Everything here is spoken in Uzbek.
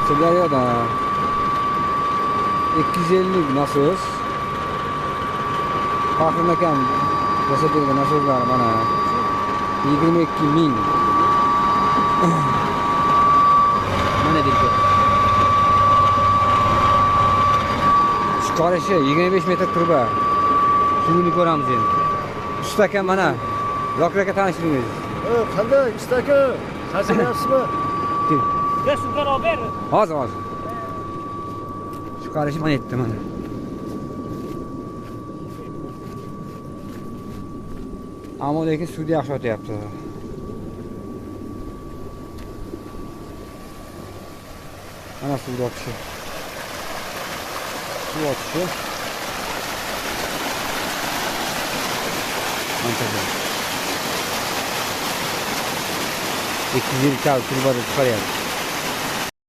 Sirdaryodan 250 nasos. Faxriddin akam yasab bergan nasoslar mana 22 ming. Mana deydi. Chiqarishi 25 metr truba. Suvini ko'ramiz endi. Usta aka mana Zokir aka tanishtiringiz. Qanday usta aka? Charchamayapsizmi? Hozir hozir. Chiqarishi mana etdi mana. Ammo lekin suvni yaxshi otyapti. Mana suvni otishi. Suv otishi. Mana 250 kal turbada chiqaryapti.